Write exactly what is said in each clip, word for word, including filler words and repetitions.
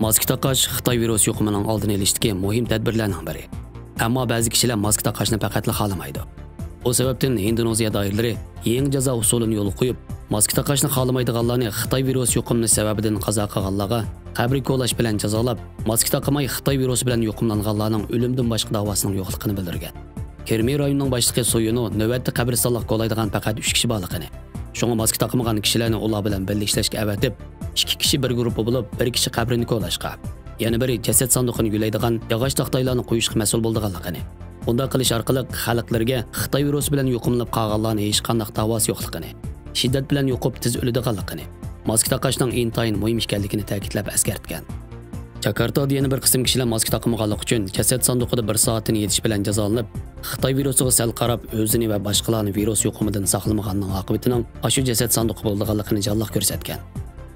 ماسكا تاقاش خىتاي ۋىرۇس يۇقۇمىنىڭ ئالدىنى ئېلىشتىكى مۇھىم تەدبىرلەرنىڭ بىرى. ئەمما بەزى كىشىلەر ماسكا تاقاشنى پەقەتلا خالىمايدۇ. بۇ سەۋەبتىن ھىندونېزىيە دائىرىلىرى يېڭى جازا ئۇسۇلىنى يولغا قويۇپ، ماسكا تاقاشنى خالىمايدىغانلارنى خىتاي ۋىرۇس يۇقۇمىنى سەۋەبىدىن قازا قىلغانلارغا قەبرە كولاش بىلەن جازالاپ، ماسكا تاقىماي خىتاي ۋىرۇسى بىلەن يۇقۇملانغانلارنىڭ ئۆلۈمدىن باشقا داۋاسىنىڭ يوقلۇقىنى بىلدۈرگەن. كىرمى رايونىنىڭ باشلىقى سويۇنو نۆۋەتتە قەبرىستانلىققا كولايدىغان پەقەت ئۈچ كىشى بارلىقىنى، شۇڭا ماسكا تاقىمىغان كىشىلەرنى ئۇلار بىلەن بىللە ئىشلەشكە ئەۋەتىپ، ئىككى كىشى بىر گۇرۇپپا بولۇپ، بىر كىشى قەبرىنى كولاشقا، يەنە بىرى جەسەت ساندۇقىنى يۆلەيدىغان ياغاچ تاختايلارنى قويۇشقا مەسئۇل بولىدىغانلىقىنى، بۇنداق قىلىش ئارقىلىق خەلقلىرىگە خىتاي ۋىرۇسى بىلەن يۇقۇملىنىپ قالغانلارنى ھېچقانداق داۋاسى يوقلۇقىنى، شىددەت بىلەن يۇقۇپ تېز ئۆلىدىغانلىقىنى، ماسكا تاقاشنىڭ ئىنتايىن مۇھىم ئىكەنلىكىنى تەكىتلەپ ئەسكەرتكەن. جاكارتادا يەنە بىر قىسىم كىشىلەر ماسكا تاقىمىغانلىقى ئۈچۈن جەسەت ساندۇقىدا بىر سائەتتىن يېتىش بىلەن جازالىنىپ، خىتاي ۋىرۇسىغا سەل قاراپ، ئۆزىنى ۋە باشقىلارنى ۋىرۇس يۇقۇمىدىن ساقلىمىغاننىڭ ئاقىۋىتىنىڭ ئاشۇ جەسەت ساندۇقى بولىدىغانلىقىنى جانلىق كۆرسەتكەن.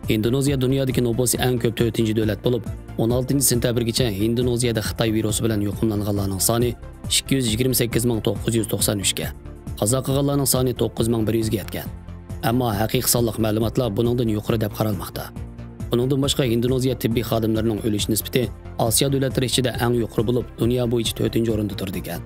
ھىندونېزىيە دۇنيادىكى نوپۇسى ئەڭ كۆپ تۆتىنچى دۆلەت بولۇپ، ئون ئالتىنچى سېنتەبىرگىچە ھىندونېزىيەدە خىتاي ۋىرۇسى بىلەن يۇقۇملانغانلارنىڭ سانى ئىككى يۈز يىگىرمە سەككىز مىڭ توققۇز يۈز توقسان ئۈچكە، قازا قىلغانلارنىڭ سانى توققۇز مىڭ بىر يۈزگە يەتكەن. ئەمما ھەقىقىي سانلىق مەلۇماتلار بۇنىڭدىن يۇقىرى دەپ قارالماقتا. بۇنىڭدىن باشقا، ھىندونېزىيە تېببىي خادىملىرىنىڭ ئۆلۈش نىسبىتى ئاسىيا دۆلەتلىرى ئىچىدە ئەڭ يۇقىرى بولۇپ، دۇنيا بويىچە تۆتىنچى ئورۇندا تۇرىدىكەن.